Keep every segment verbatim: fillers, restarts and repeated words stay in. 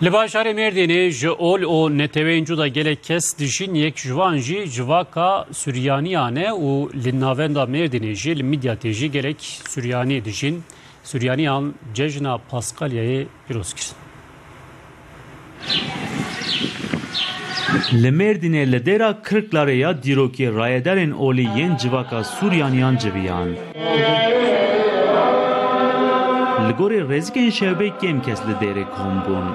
Li bajarê Mêrdînê ji ol û neteweyên cuda gelek kes dijîn, yek ji wan jî civaka Suryaniyan e û li navenda Mêrdînê jî, li Midyatê jî gelek Suryanî dijîn. Suryaniyan cejna Paskalyayê pîroz kir. Li Mêrdînê li dêra Kirklarê ya dîrokê rayedarên olî yên civaka Suryaniyan civiyan. Li gorî rêzikên şewbê kêm kes li dêrê kom bûn.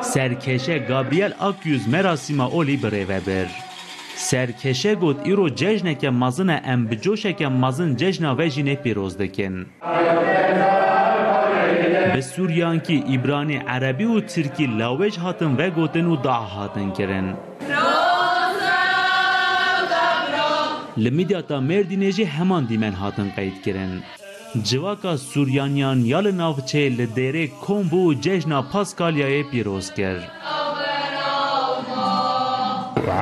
Serkeşe Gabriel Akyüz merasîma olî bi rê ve bir. Serkeşe got, îro cejneke mezin e, em bi coşeke mezin cejna ve jî nê pîroz dikin. Bi Suryankî, Îbranî, Erebî û Tirkî lawêj hatin vegotin û dua hatin kirin. Li Midyata Mêrdînê jî heman dîmen hatin qeyd kirin. Civaka Suryaniyan ya li navçeyê li dêrê kom bû û cejna Paskalyayê pîroz kir.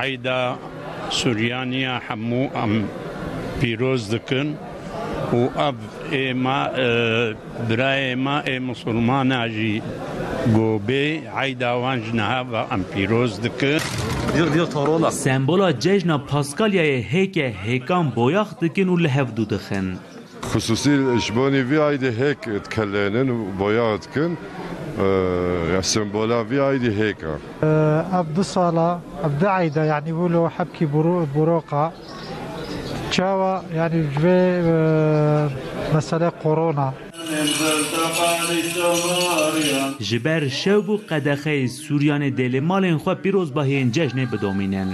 Eyda Suryaniya hemû em pîroz dikin û ev ê me, e, birayê me ê misilmana jî go bê, eyda wan ji niha ve em pîroz dikin. Sembola cejna Paskalyayê hêk e, hêkan boyax dikin û li hev dû dixin. Xisûsî ji bonî vî aydê hêk dikelênin û boyax dikin, e, ya sembola vî aydê hêk e. Ev du sala, ev du eyda, yanî wilo hebkî buro-, buroqa. Çawa, yanî ji vê, e, mesele korona. Ji ber şew bû qedexeyê Suryanê dê li malên xwe pîrozbahiyên cejnê bidomînin.